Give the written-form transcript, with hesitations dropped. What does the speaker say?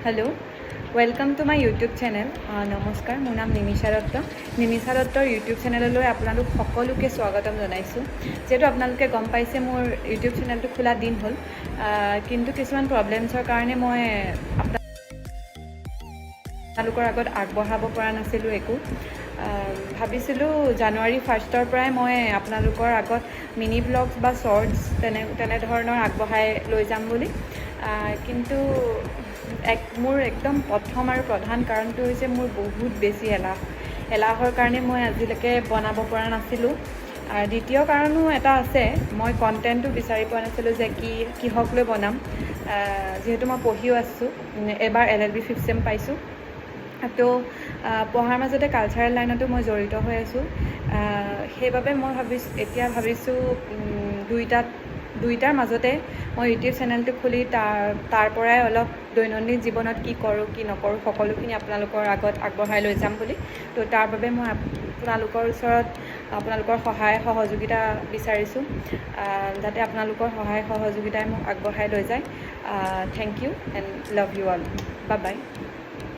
Hello, welcome to my YouTube channel. নমস্কাৰ, মোৰ নাম নিমিষা দত্ত। নিমিষা দত্তৰ ইউটিউব চেনেললৈ আপোনালোক সকলোকে স্বাগতম জনাইছোঁ। যিহেতু আপোনালোকে গম পাইছে, মোৰ ইউটিউব চেনেলটো খোলা দিন হ'ল, কিন্তু কিছুমান প্ৰব্লেমছৰ কাৰণে মই আপোনালোকৰ আগত আগবঢ়াব পৰা নাছিলোঁ একো। ভাবিছিলোঁ জানুৱাৰী 1ৰ পৰাই মই আপোনালোকৰ আগত মিনি ব্লগছ বা শ্বৰ্টছ তেনেধৰণৰ আগবঢ়াই লৈ যাম বুলি। কিন্তু মোৰ একদম প্ৰথম আৰু প্ৰধান কাৰণটো হৈছে মোৰ বহুত বেছি এলাহ। এলাহৰ কাৰণে মই আজিলৈকে বনাব পৰা নাছিলোঁ। আৰু দ্বিতীয় কাৰণো এটা আছে, মই কণ্টেণ্টটো বিচাৰি পোৱা নাছিলোঁ যে কি কিহক লৈ বনাম। যিহেতু মই পঢ়িও আছোঁ, এবাৰ এলএলবি ফিফ্থ চেম পাইছোঁ। তো পঢ়াৰ মাজতে কালচাৰেল লাইনতো মই জড়িত হৈ আছোঁ। সেইবাবে মই ভাবিছোঁ, এতিয়া ভাবিছোঁ দুইটাৰ মাজতে মই ইউটিউব চেনেলটো খুলি তাৰ পৰাই অলপ দৈনন্দিন জীৱনত কি কৰোঁ, কি নকৰোঁ, সকলোখিনি আপোনালোকৰ আগত আগবঢ়াই লৈ যাম বুলি। তো তাৰ বাবে মই আপোনালোকৰ ওচৰত আপোনালোকৰ সহায় সহযোগিতা বিচাৰিছোঁ, যাতে আপোনালোকৰ সহায় সহযোগিতাই মোক আগবঢ়াই লৈ যায়। Thank you and love you all. Bye bye.